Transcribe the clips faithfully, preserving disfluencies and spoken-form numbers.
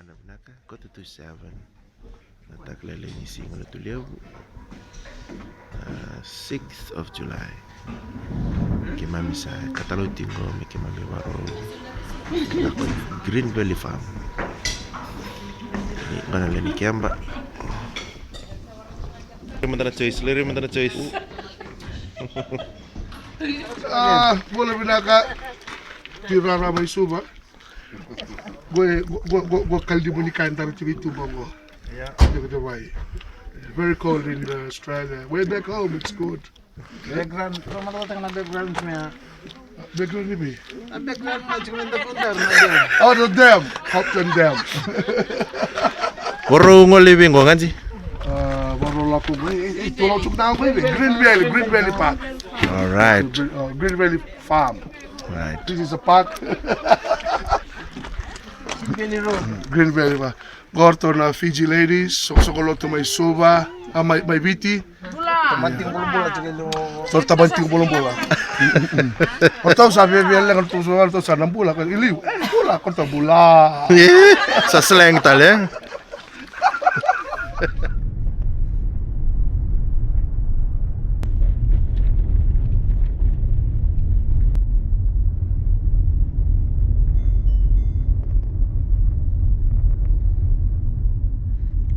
Ana vinaka, quarter to seven. Na takilele ni siga Lotulevu. Ah, sixth of July. Keimami sa katalau tiko me keimami varau. Green Valley Farm. Ni gona leni keba. Lere mada na choice, lere mada na choice. Ah, bula vinaka. Tirara mai Suva. Go, go, go, go, kalidibu ni kai dara tiko i tuba go. Yeah. Tiko te vai. Very cold in, uh, Australia. Way back home, it's good. Background, ko mara tanga na background me. Background ni bi? A background na tiko na dam. Oh, the dam. Hopton Dam. Voro ngoli vingo nganji. Ah, voro lako. Eh, eh, eh, tolo tuk na ngoli. Green Valley, Green Valley Park. All right. Green, uh, Green Valley Farm. Right. This is a park. Green Valley Park. Qo ratou na Fiji ladies, sokosoko lotu mai Suva, a, mai, mai Viti. Bula. Tamati bulabula tiko e liu. So tamati bulabula. O ratou sa viavia leqa, o ratou sa, o ratou sa na bula, ko i liu. E, bula, ko ratou bula. Sa slang tale.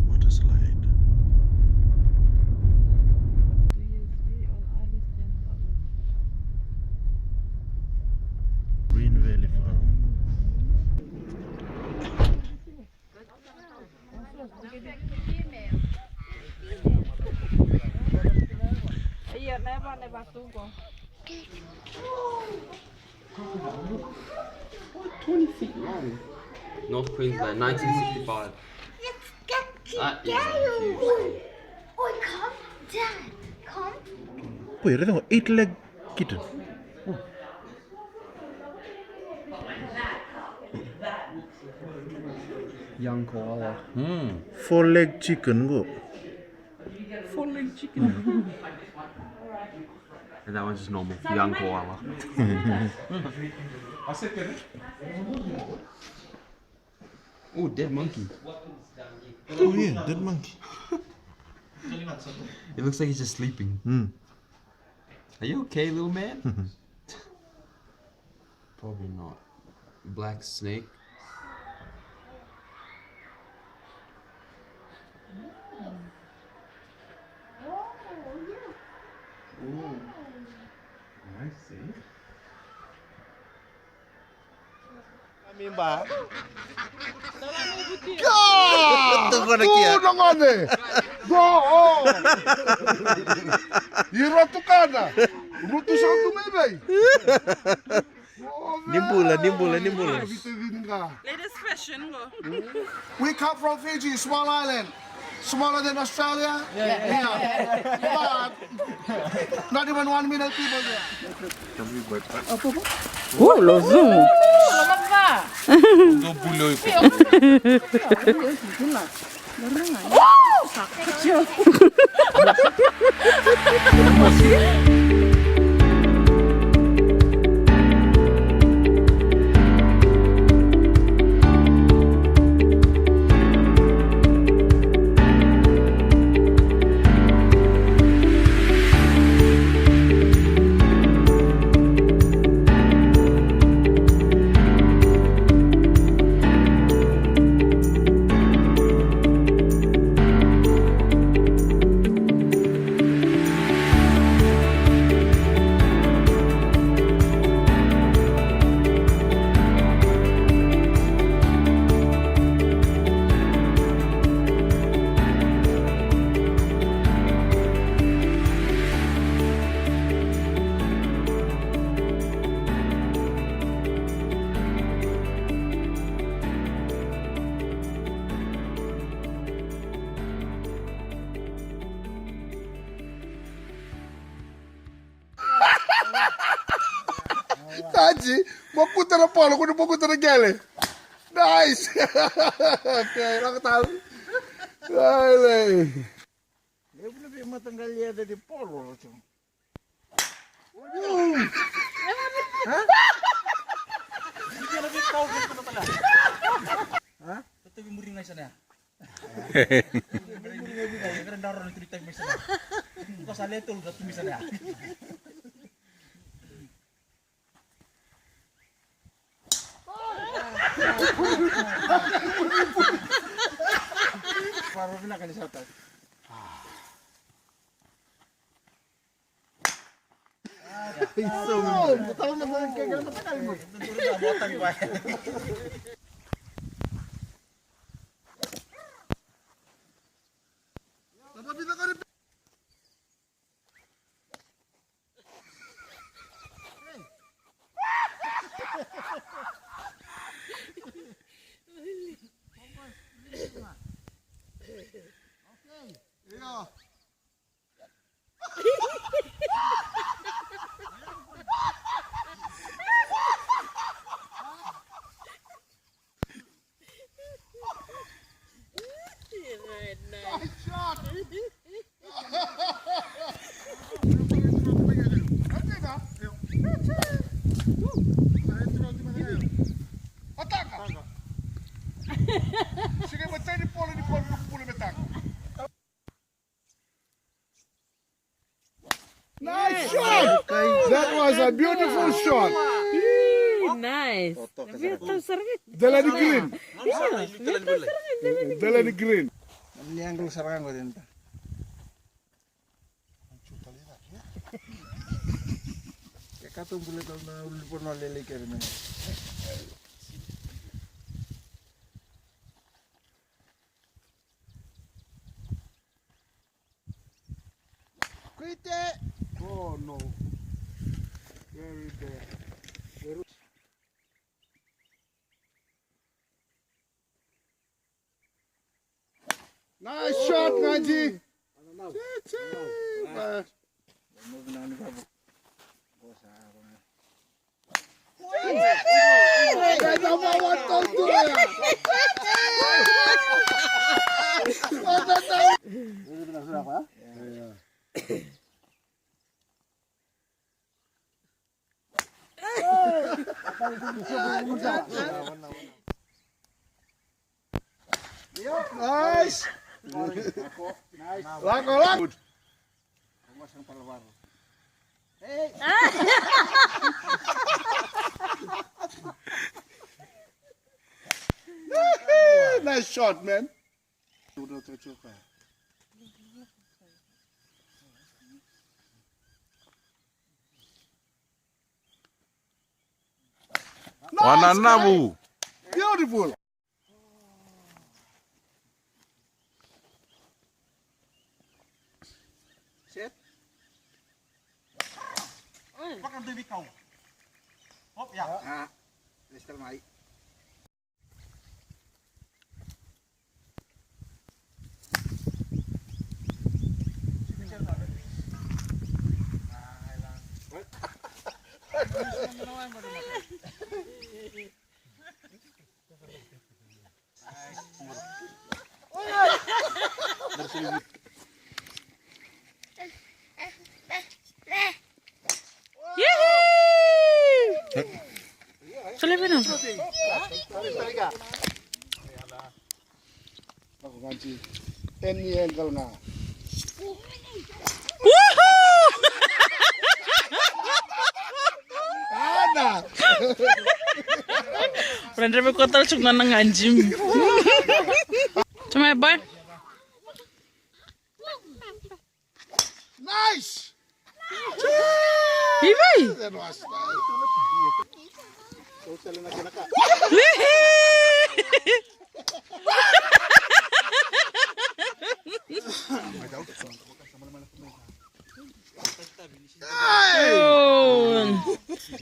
Water slide. Green Valley Farm. Twenty feet long. North Queensland, nineteen sixty-five. That is a huge. Oi, come, Dad, come. Boy, raica ga, eight leg kitten. Young koala. Mm. Four leg chicken qo. Four leg chicken. And that one's just normal. Young koala. Oh, dead monkey. Oh, yeah, dead monkey. It looks like he's just sleeping. Mm. Are you okay, little man? Probably not. Black snake. Ooh. I see. Mimba. Go! Tukuna kia. Go, o. Iro tukana. Rutu sa tu mai vei. Ni bula, ni bula, ni bula. Latest fashion qo. We come from Fiji, small island. Smaller than Australia? Yeah. Yeah. But not even one million people there. Uu, lo zungu. Taji, bokuta na polo, kua ni bokuta na qele. Nice. Okay, lako tau. Ai, lei. Levu na veimataqali yaca ni polo, Ratu. Hã? Hã? Ko sa le tolu da tu mai sana ya. Faro vinaka ni sata. Ataka. Siga e matai ni polo ni polo ni polo me taka. Nice shot! That was a beautiful shot. Ih, nice. Virtual service. Dela ni green. Ih, virtual service, dela ni green. Dela ni green. Ni angle sara ga qori. Ke kato bule tau na ulu pono lele kere me. Quite. Oh no. Very bad. Nice shot, Ngaji. Chichi, man. Nice. Lako, lako. Nice shot, man. Nice, wananavu. Beautiful. Set. Pakan tu bikau. Hop, ya. Ah, Mister Mai. Solia vei na. Lako ga ji. Any angle ga. Ana. Randre me kota tiko na nga gym. Tuma e bai. Nice! Ivei!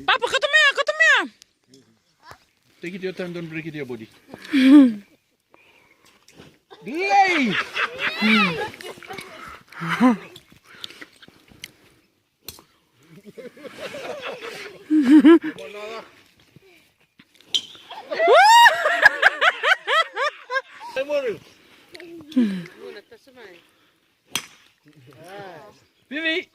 Papa, katumea, katumea. Take it your time, don't break it your body. Delay! Vivi!